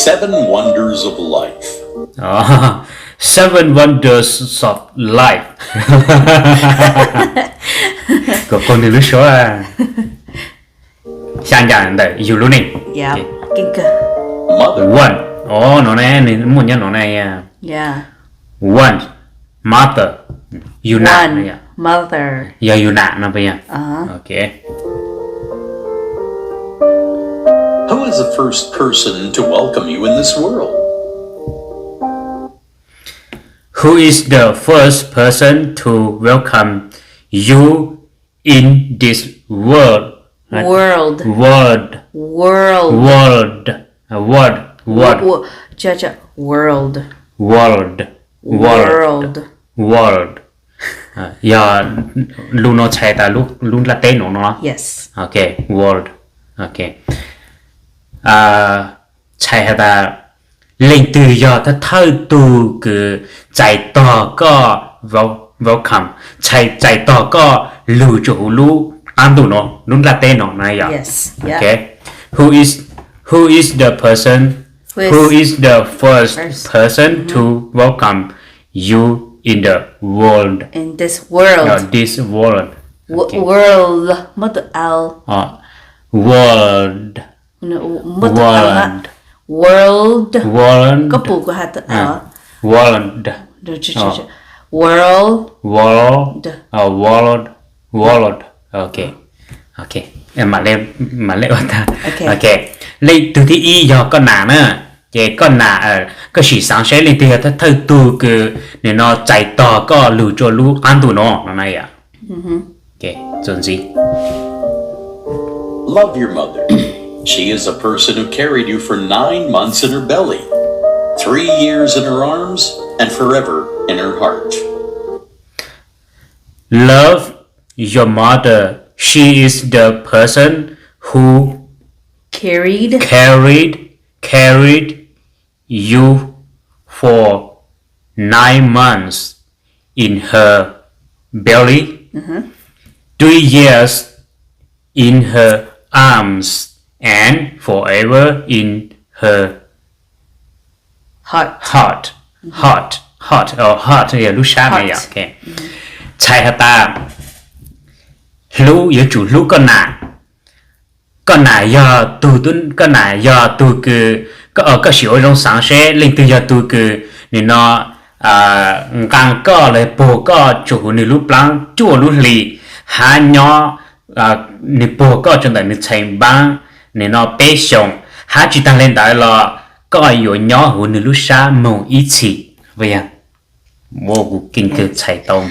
Seven Wonders of Life. Seven Wonders of Life. Kuv qhia nws lub suab. Xya ncaim ntawm yus lub neej. Mother. One. Os, no ne, nws muaj nyob no ne. One. Mother. Yus nam. Mother. Yog yus nam no puas yog? Ok. Who is the first person to welcome you in this world? Who is the first person to welcome you in this world? World. World. World. World. World. World. World. World. World. World. Yog lus no txhais tas lub nplaj teb no no. Yes. Ok, world. Ok. Txhais has tas leej twg yog thawj thawj tug kws txais tog koj, welcome, txhais, txais tog koj lug rua huv lub qab ntuj no, lub nplaj teb no na yog. Yes. Ok. Who is, who is the person, who is the first person to welcome you in the world? In this world. This world. World, muab tus L. World. Muab tus L. World. World. Koj pum kuv has tus L. World. World. World. World. World. Ok. Ok. Mam le, mam le ua tag. Ok. Leej twg thib ib yog koj nam na. Ces koj nam, koj sim xaav seb leej twg yog thawj thawj tug kws nim no txais tog koj lug rua lub qab ntuj no no na yom. Txuas ntxiv. Love your mother. She is the person who carried you for nine months in her belly, three years in her arms, and forever in her heart. Love your mother. She is the person who carried, carried, carried you for nine months in her belly, three years in her arms, and forever in her heart. Heart, heart, heart, heart yog lub sab na yom. Txhais has tas hlub, yuav tsum hlub koj nam. Koj nam yog tug, koj nam yog tug kws, koj sim ua zoo xaav seb leej twg yog tug kws nim no nqaa koj los puag koj tsuas huv nwg lub plaab cuaj lub hlis, hab nyob, nwg puag koj tsuas ntawm nwg txhais npaab nim no peb xyoos, hab tsis taag le ntawd los koj yuav nyob huv nwg lub sab moog ib txhis. Ua kuv keej kawg txhais tau.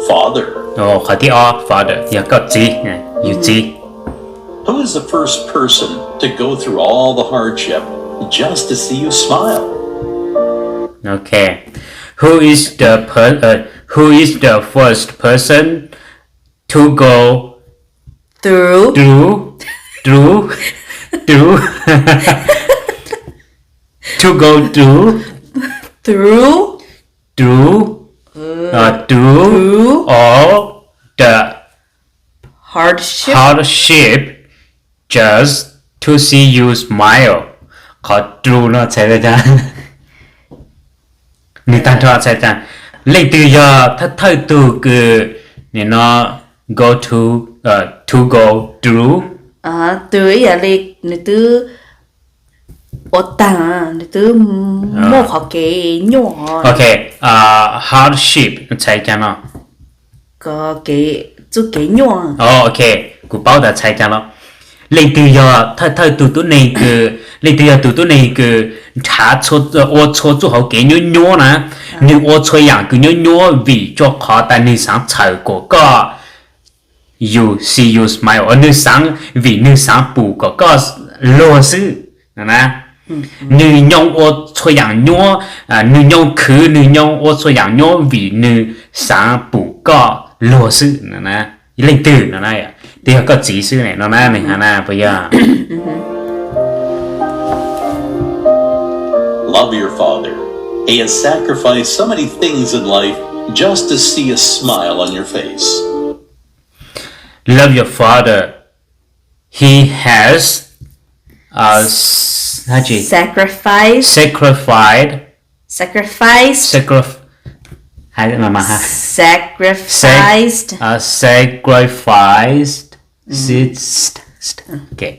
Father. Qhov thib ob, father, yog koj txiv, yus txiv. Who is the first person to go through all the hardship just to see you smile? Okay. Who is the per, uh, who is the first person to go through, through, through, through, to go through, through, through, uh, through, through all the hardship, hardship just to see you smile. Qhov through no txhais le caag? Nwg taag nrho txhais tas leej twg yog thawj thawj tug kws nim no go to, uh, to go through. Through ib yam li nwg twb ua taag, nwg twb muaj qhov kev nyuaj. Okay, uh, hardship txhais caag no? Txuj kev nyuaj. Okay, kuv paub tas txhais caag los. Leej twg yog thawj thawj tug tuab neeg kws, leej twg yog tug tuab neeg kws nrhav, ua txhua txuj hauv kev nyuab nyuab na, nwg ua txhua yaam kws nyuab nyuab vim rua qhov tas nwg xaav txhawm kuas koj, you see you smile, nwg xaav, vim nwg xaav pum kom koj luag xwb na. Nwg nyoo ua txhua yaam nyuab, nwg nyoo khwv, nwg nyoo ua txhua yaam nyuab vim nwg xaav pum koj luag xwb na. Leej twg no na? Twb yog koj txiv xwb ne no na, nwg has na puas yog? Love your father. He has sacrificed so many things in life just to see a smile on your face. Love your father. He has uh, s- how'd you sacrifice, sacrificed, sacrificed, sacrif- hais mà mà ha sacrificed, uh, sacrificed s- s- okay,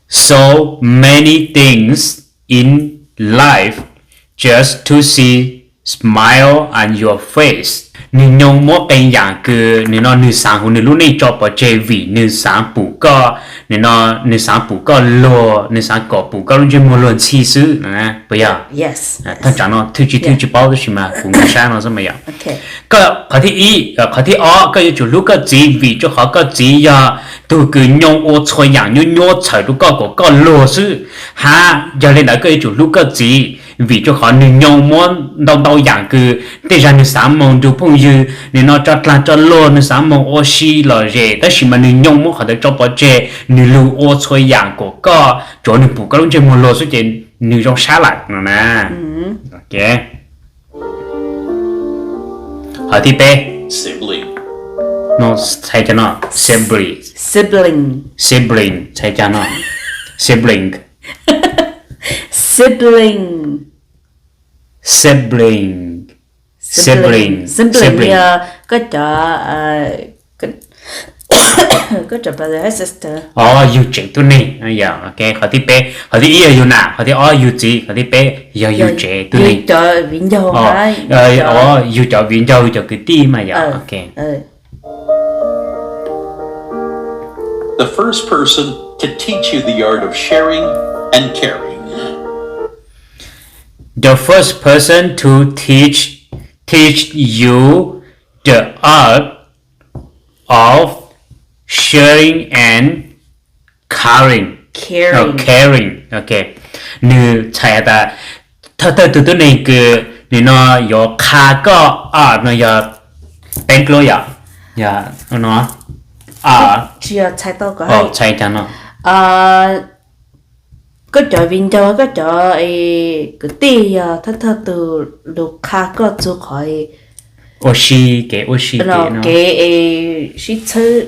so many things in life just to see smile on your face. Nws nyooj muab qee yaam kws nws no nws xaav huv nws lub neej tso pov tseg vim nws xaav pum koj, nws no nws xaav pum koj luag, nws xaav kom pum koj lub ntsej muag luag ntxhi xwb. Puas yog? Thaj tsam no thwj tsis thwj tsis paub tab sis mas kuv nkaag sab no xwb mas yog. Qhov thib ib, qhov thib ob, koj yuav tsum hlub koj txiv vim rua qhov koj txiv yog tug kws nyooj ua txhua yaam nyuab nyuab txhawm rua koj kom koj luag xwb. Hab yog le ntawd koj yuav tsum hlub koj txiv vim rua qhov nws nyooj muab ntau ntau yaam kws tej zag nws xaav moog nrug phooj ywg, nws no tso dlaag tso luag, nws xaav moog ua si lom zem tab sis mas nws nyooj muab qhov ntawd tso pov tseg, nws lug ua txhua yaam kom koj, tsuav nws pum koj lub ntsej muag luag xwb ces nws zoo sab lawm no na. Qhov thib peb, sibling, no, txhais cov no, sibling, sibling, sibling, txhais cov no, sibling, sibling, sibling, sibling, sibling, sibling, sibling yog koj cov, koj cov brother hab sister. Yug tsev tuab neeg yog. Qhov thib peb, qhov thib ib yog yug nam, qhov thib ob yug txiv, qhov thib peb yog yug tsev tuab neeg, cov viv ncaus, yug cov viv ncaus, yug cov kwv tij mas yog. The first person to teach you the art of sharing and caring. The first person to teach teach you the art of sharing and caring. Caring. Caring. Ok. Nws txhais tas thawj thawj tug tuab neeg kws nws no yuav qha koj, no yog peb dluab yom, yog no, txhais tau no. Koj cov viv ncaus, koj cov kwv tij yog thawj thawj tug lug qha koj txug qhov ua si, kev ua si, kev sib txhawb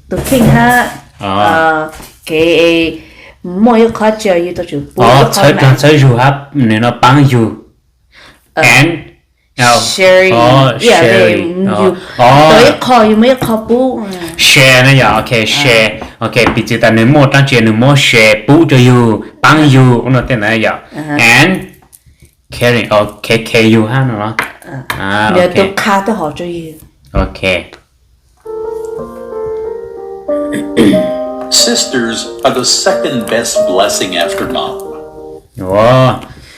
tus kheej hab kev muaj ib qho tsi yus tau tsum pub txhawb dlaag txhawb zug hab nws no paab yug. And sharing, yus tau ib qho yus muaj ib qho pub. Share na yog, ok, share, ok, piv txwv tas nws muaj dlaab tsi nws muab share pub rua yus, paab yug ua no tej ntawd yog. And caring, ok, care yus hab no. Nws yog tus qha tau hov rua yus. Ok. Sisters are the second best blessing after mom.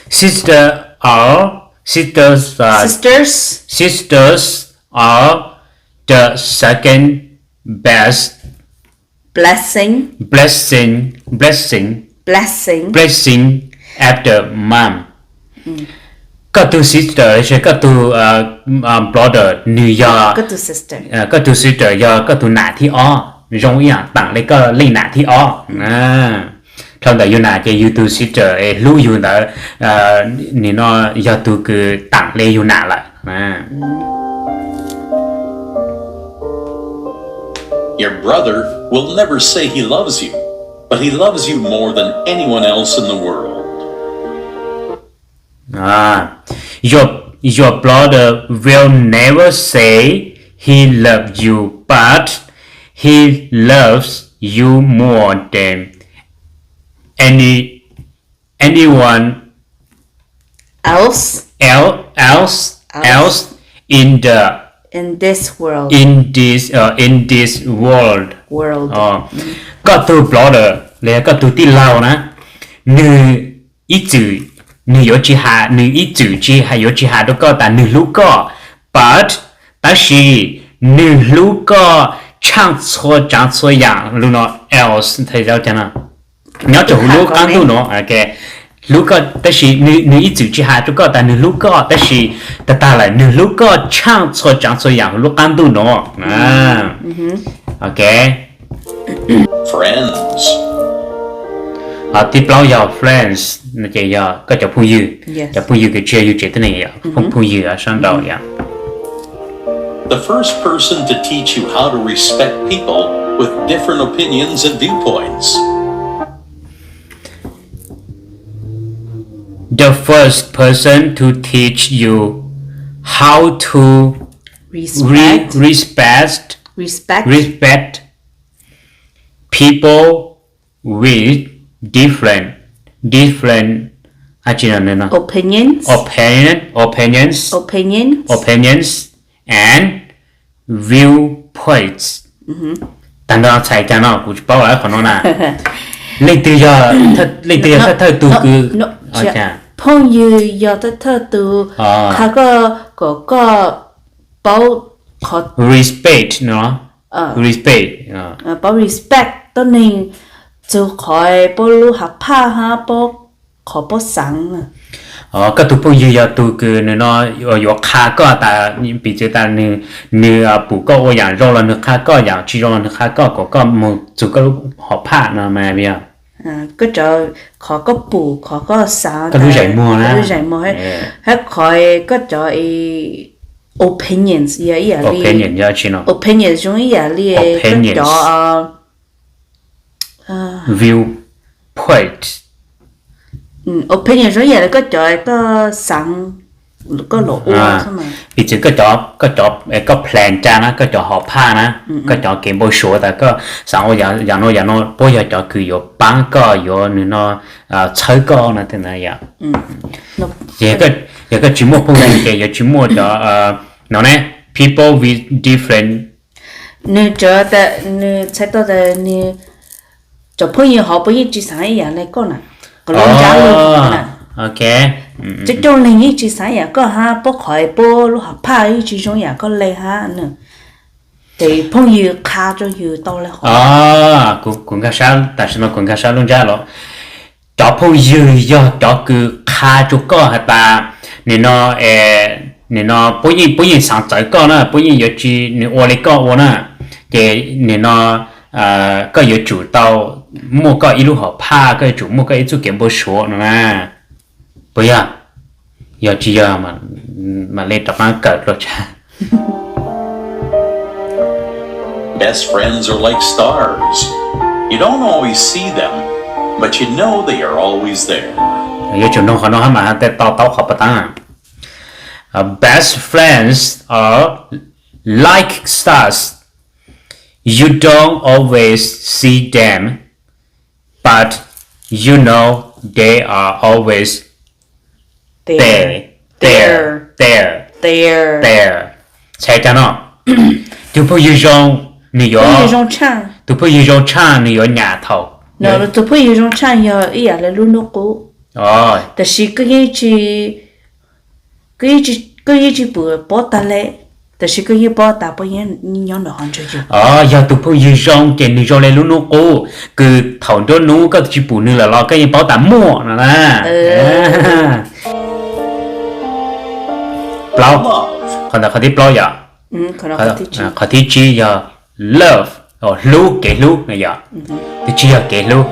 Sister are, sisters are, sisters, sisters are the second best blessing, blessing, blessing, blessing, blessing after mom. Koj tug sister los sis koj tug brother nws yog, koj tug sister yog koj tug nam thib ob, zoo ib yaam taam le koj leej nam thib ob. Dhau ntawm yug nam ces yug tug sister es hlub yug ntawd, nim no yog tug kws taam le yug nam lawm. Your brother will never say he loves you, but he loves you more than anyone else in the world. Your, your brother will never say he loves you, but he loves you more than any, anyone else, else, else in the, in this world, in this, uh, in this world, world. Koj tug brother los yog koj tug tij laug na, nws ib txwm, nws yuav tsis has, nws ib txwm tsis has, yuav tsis has rua koj tas nws hlub koj, but, tab sis nws hlub koj tshaaj txhua tsaav txhua yaam. Lug no else txhais tau cas no? Nyob rua huv lub qaab ntuj no, hlub koj tab sis nws ib txwm tsis has rua koj tas nws hlub koj, tab sis tag tag lawm nws hlub koj tshaaj txhua tsaav txhua yaam huv lub qaab ntuj no. Ok. Friends. Tib plaub yog friends, no ces yog koj cov phooj ywg, cov phooj ywg kws tsis yog yug tsev tuab neeg, phooj ywg sab nraud yom. The first person to teach you how to respect people with different opinions and viewpoints. The first person to teach you how to re- respect, respect, respect people with different, different, opinions, opinion, opinions, opinions, opinions and viewpoints. Tag nrho txhais cas no kuv tsis paub lawm qhov no na. Leej twg yog, leej twg yog thawj thawj tug kws, phooj ywg yog thawj thawj tug qha koj kom koj paub qhov respect no, respect, paub respect tuab neeg txug qhov puab lub hav phaj hab puab qhov puab xaav. Koj tug phooj ywg yog tug kws nwg no yuav qha koj tas, piv txwv tas nwg, nwg pum koj ua yaam zoo los nwg qha koj, yaam tsis zoo los nwg qha koj kom koj moog txug koj lub hom phaj no mas yog koj cov, qhov koj pum, qhov koj xaav, koj lub zais muag na, lub zais muag, hab qhov koj cov opinions yog ib yam li, opinion zoo ib yam li koj cov viewpoint, opinion zoo ib yam li koj cov koj xaav, koj los ua, piv txwv koj cov, koj cov, koj plan tsa na, koj cov hom phaj na, koj cov kev npau suav tas koj xaav ua yaam no yaam no, puab yog cov kws yuav paab koj, yuav nwg no txhawb koj no. Yog koj tsis muaj phooj ywg ces yuav tsis muaj cov no ne, people with different. Nwg txhais tau tas nwg cov phooj ywg hov puab yeej tsis xaav ib yam li koj na, kom lub ntsab lug na. Coob coob leeg yeej tsis xaav ib yam koj hab, puab qhov puab lub hom phaj yeej tsis zoo ib yam koj le hab. Ces phooj ywg qha rua yug tau le qhov. Kuv nkag sab, tam sim no kuv nkag sab lub ntsab los. Cov phooj ywg yog cov kws qha rua koj has tas, nim no, nim no puab yeej, puab yeej xaav txawv koj na, puab yeej yuav tsis nws ua li koj ua na, ces nim no koj yuav tsum tau muaj koj ib lub hom phaj, koj yuav tsum muaj koj ib txuj kev npau suav no na. Puas yog? Yog tsis yog mam li rov qab kawm dlua tshaj. Best friends are like stars. You don't always see them, but you know they are always there. Yuav tsum noog qhov no hab mas hab tej to taub qhov puas taab. Best friends are like stars. You don't always see them, but you know they are always there, there, there, there. Txhais tag no, tug phooj ywg zoo, nws yuav, tug phooj ywg zoo tshaj nws yuav nyam thaum. Tug phooj ywg zoo tshaj yog ib yam li lub nub qub, tab sis koj yeej tsis pum puab tag le, tab sis koj yeej paub tas puab yeej nyob ntawm qhov ntawd. Yog tug phooj ywg zoo ces nws zoo li lub nub qub, kws thaum nruab nub koj tsis pum nws lawm los koj yeej paub tas muaj no na. Plaub, qhov ntawd qhov thib plaub yom. Qhov thib tsib yog love, hlub, kev hlub no yom. Thib tsib yog kev hlub.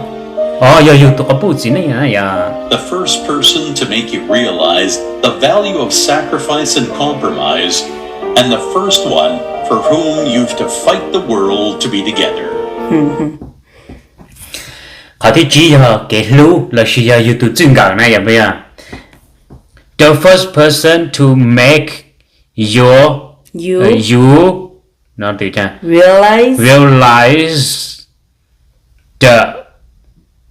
Yog yug tug quas puj txiv neej yog the first person to make you realize the value of sacrifice and compromise, and the first one for whom you've to fight the world to be together. Qhov thib tsib yog kev hlub lossis yog yug tug txwj nkawm na yom. The first person to make your, you, you, no, realize, realize the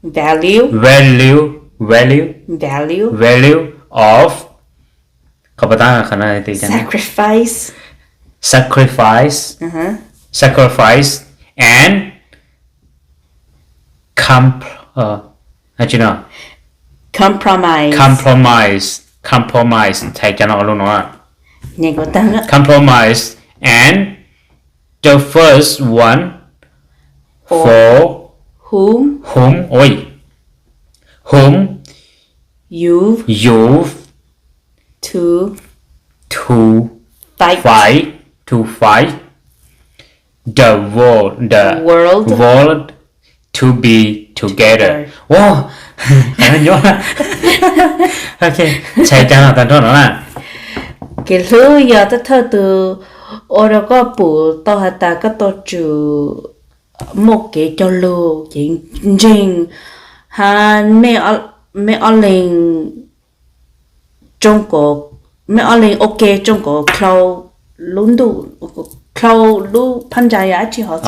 value, value, value, value, value of, qhov puas taab, sacrifice, sacrifice, sacrifice and com, compromise, compromise, compromise, txhais tag no lub no, compromise and the first one for whom, whom, oi, whom you've, you've to, to fight, fight, to fight the world, the world, world to be together. Ua, txhais tag no tag nrho no na. Kev hlub yog thawj thawj tug ua rau koj pum tau has tas koj tau tsum muaj kev cog lus, kev ntseeg, hab mej ob leeg, mej ob leeg ua ke tsoo kom dlhau lub ntuj, dlhau lub phab ntsa yog dab tsi hov?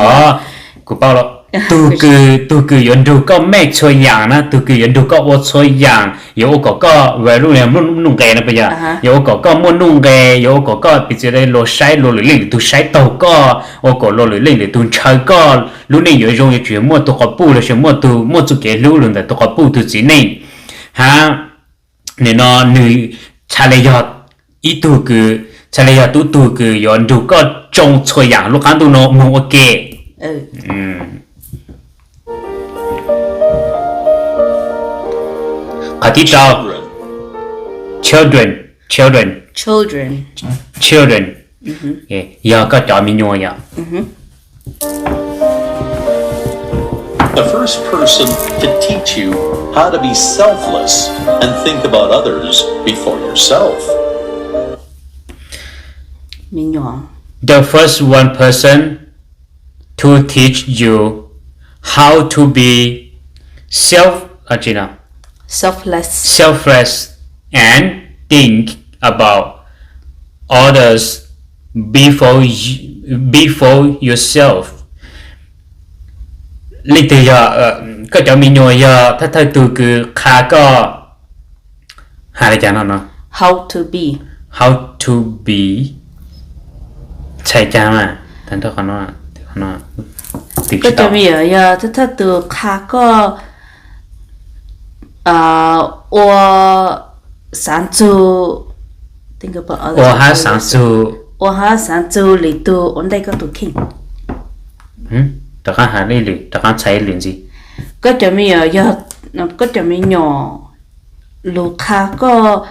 Kuv paub lawm. Tug kws, tug kws yuav nrug koj mej txhua yaam na, tug kws yuav nrug koj ua txhua yaam, yuav ua kom koj value, nuj nqes no puas yog? Yuav ua kom koj muaj nuj nqes, yuav ua kom koj piv txwv le luag saib, luag lwm leej lwm tug saib taug koj, ua kom luag lwm leej lwm tug ntshaw koj, lub neej yuav zoo yuav tsum muaj tug quas puj lossis muaj tug muaj txuj kev hlub lug ntawm tug quas puj tug txiv neej. Hab nim no nwg txhaj le yog ib tug kws, txhaj le yog tub tug kws yuav nrug koj tsoo txhua yaam lub qaab ntuj no moog ua ke. Qhov thib rau, children, children, children, yog koj cov me nyuam yom. The first person to teach you how to be selfless and think about others before yourself. Me nyuam. The first one person to teach you how to be self, selfless, selfless and think about others before you, before yourself. Leej twg yog, koj cov me nyuam yog thawj thawj tug kws qha koj, has le caag no no? How to be, how to be, txhais caag mas, tag nrho qhov no, koj cov me nyuam yog thawj thawj tug qha koj ua xaav txug, ua hab xaav txug, ua hab xaav txug lwm tug ua ntej koj tug kheej. Rov qaab has ib lwm, rov qaab txhais ib lwm ntxiv. Koj cov me nyuam yog, koj cov me nyuam lug qha koj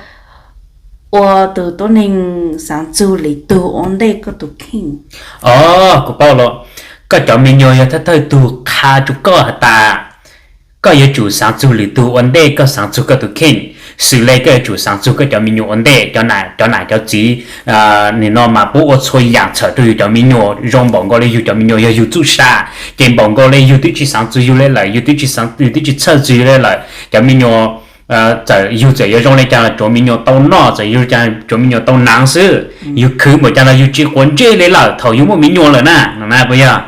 ua tug tuab neeg xaav txug lwm tug ua ntej koj tug kheej. Os, kuv paub lawm. Koj cov me nyuam yog thawj thawj tug qha rua koj has tas koj yuav tsum xaav txug lwm tug ua ntej koj xaav txug koj tug kheej. Xws le koj yuav tsum xaav txug koj cov me nyuam ua ntej, cov nam cov txiv, nim no mas puab ua txhua yaam txhawm rua yug cov me nyuam zoo npaum nkaus le yug cov me nyuam yog yug txuj sa, ces npaum nkaus le yug twb tsi xaav txug yug le lawm, yug twb tsi xaav, yug twb tsi txhawj txug yug le lawm. Cov me nyuam, txawm yug txawm yuav zoo le caag los tsuav me nyuam tau noj, txawm yug le caag tsuav me nyuam tau naav xwb. Yug khwv npaum caag los yug tsi quav ntsej le lawm thaum yug muaj me nyuam lawm na, no na puas yog?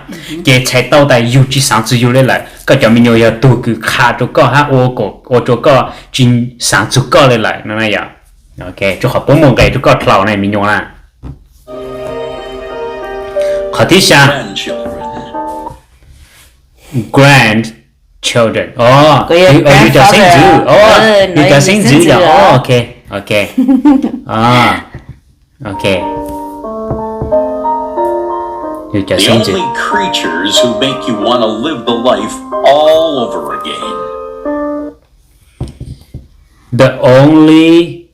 Ces txhais tau tas yug tsi xaav txug yug le lawm, koj cov me nyuam yog tug kws qha rua koj hab ua, ua rua koj tsi xaav txug koj le lawm no na yom. Rua qhov puab muaj nqe rua koj dlhau na me nyuam na. Qhov thib xya, grandchildren. Yug cov xeeb ntxwv, yug cov xeeb ntxwv yog, ok, ok, ok. Yug cov xeeb ntxwv. The only creatures who make you want to live the life all over again. The only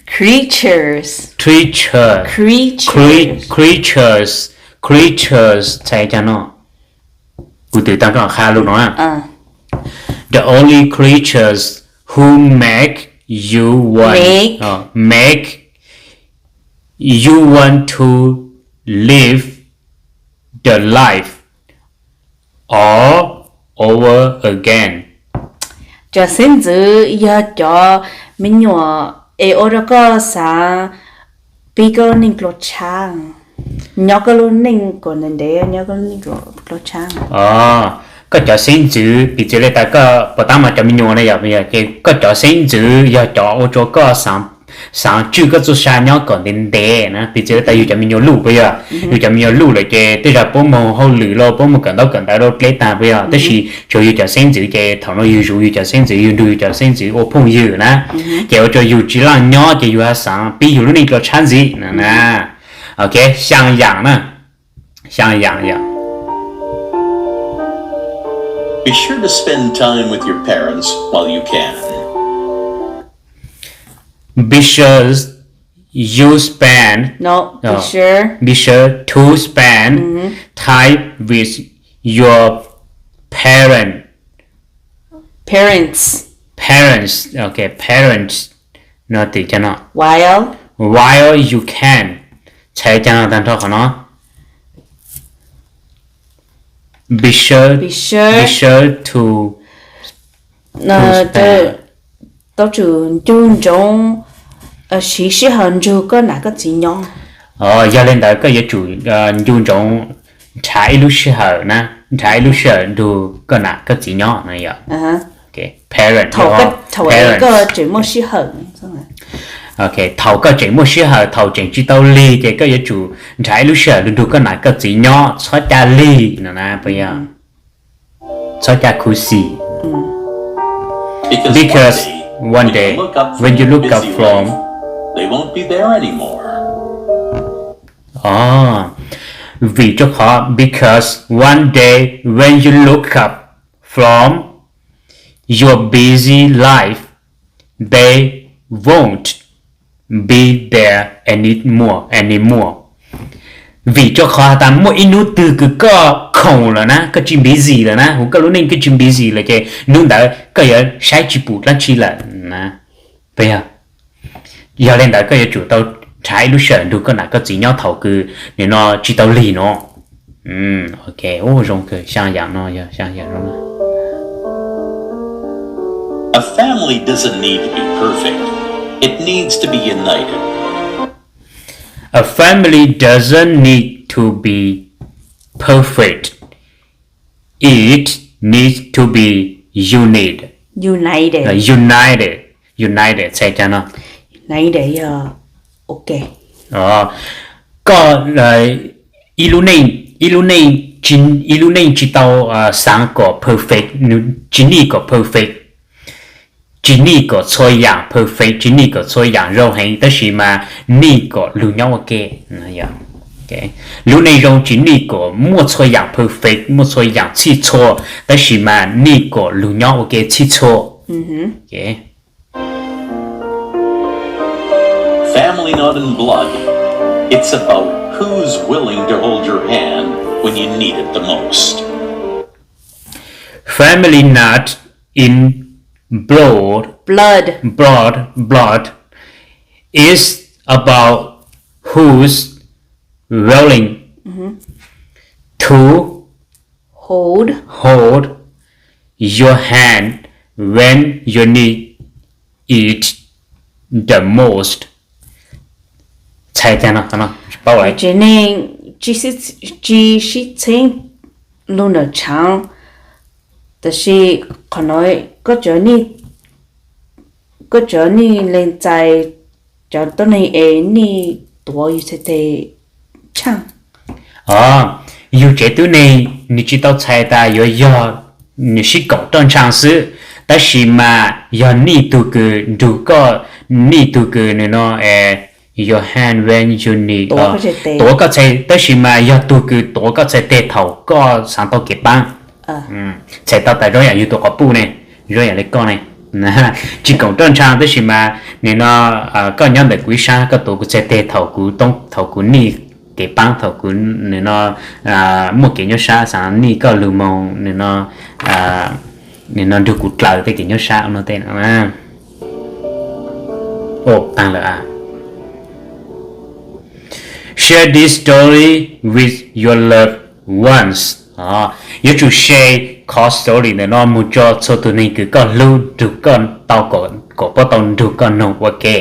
creatures, creature, creatures, creatures txhais caag no? Kuv twb taag koj qha lug no. The only creatures who make you want, make you want to live the life all over again. Cov xeeb ntxwv yog cov me nyuam es ua rua koj xaav pib koj lub neej dlua tshab, nyob koj lub neej kom ntev ntev, nyob koj lub neej dlua tshab. Koj cov xeeb ntxwv piv txwv le tas koj puas tab mas cov me nyuam ne yom, ces koj cov xeeb ntxwv yog cov ua rua koj xaav tswj koj txuj sa nyob kom ntev ntev na. Piv txwv le tas yug cov me nyuam luj puas yog? Yug cov me nyuam luj lawm ces tej zag puab moog hauj lwm los puab moog kawm ntaub kawm ntawv rau dleb tag puas yog? Tab sis tsuav yug cov xeeb ntxwv ces thaum no yug zuv yug cov xeeb ntxwv, yug nrug yug cov xeeb ntxwv ua phooj ywg na, ces ua rua yug tsi laaj nyob ces yug ho xaav pib yug lub neej dlua tshab ntxiv na. Ok, xyaa yaam na, xyaa yaam yog Be sure to spend time with your parents while you can. Be sure you spend, no, be sure, be sure to spend time with your parent, parents, parents, ok, parents no, while, while you can, txhais caag no taag nrho qhov no? be sure, be sure to, tau tsum ncu ntsoov siv sij hawm nrug koj nam koj txiv nyob. Yog le ntawd koj yuav tsum ncu ntsoov nrhav ib lub sij hawm na, nrhav ib lub sij hawm nrug koj nam koj txiv nyob no yog parent, thaum koj tseem muaj sij hawm, thaum koj tseem muaj sij hawm, thaum tseem tsis tau lig ces koj yuav tsum nrhav ib lub sij hawm nrug koj nam koj txiv nyob, txhob caj lig no na, puas yog? Txhob caj khuv xim. Because one day when you look up from, vim rau qhov, because one day when you look up from your busy life, they won't be there anymore, anymore. Vim rau qhov has tas muaj ib hnub twg kws koj khoom lawm na, koj tsis busy lawm na, huv koj lub neej koj tsis busy lawm ces hnub ntawd koj yuav saib tsis pum dlaab tsi lawm na. Puas yog? Yog le ntawd koj yuav tsum tau nrhav ib lub sij hawm nrug koj nam koj txiv nyob thaum kws nim no tsis tau lig no. Ok, zoo kawg, xyaa yaam no yog xyaa yaam zoo na. A family doesn't need to be perfect. It needs to be united. A family doesn't need to be perfect. It needs to be unit. United. United. United txhais cas no? United yog ok. Koj ib lub neej, ib lub neej, ib lub neej tsis tau xaav kom perfect, tsis nij kom perfect, tsis nij kom txhua yaam perfect, tsis nij kom txhua yaam zoo heev, tab sis mas nij kom lug nyob ua ke. Lub neej zoo tsis nij kom muaj txhua yaam perfect, muaj txhua yaam txhij txhua, tab sis mas nij kom lug nyob ua ke txhij txhua. Family not in blood. It's about who's willing to hold your hand when you need it the most. Family not in blood, blood, blood is about who's willing to hold, hold your hand when you need it the most. Txhais tag no, tsis paub lawm. Tsev neeg tsis sib txheeb lug ntawm tshaav, tab sis qhov no koj tsuas nij lees txais cov tuab neeg es nij tuav yug txhais tes tshaaj. Yug tsev tuab neeg nws tsis tau txhais tas yuav yog nws sib koom roj ntshaa xwb, tab sis mas yog nij tug kws nrug koj, nij tug kws nws no your hand when you need, tuav koj txhais, tab sis mas yog tug kws tuav koj txhais tes thaum koj xaav tau kev paab. Txhais tau tas zoo yaam yug tus quas puj ne, zoo yaam le koj ne, tsis koom roj ntshaa tab sis mas nim no koj nyob ntawm kuv ib sab, koj tuav kuv txhais tes thaum kuv, thaum kuv nij kev paab, thaum kuv nim no muaj kev nyuaj sab, xaav nij koj lug moog nim no nrug kuv dlaws tej kev nyuaj sab no tej. Taag lawm. Share this story with your loved ones. Yuav tsum share qhov story ntawm no moog rua txhua tug neeg kws koj hlub, nrug koj tau, kom puab tau nrug koj noog ua ke.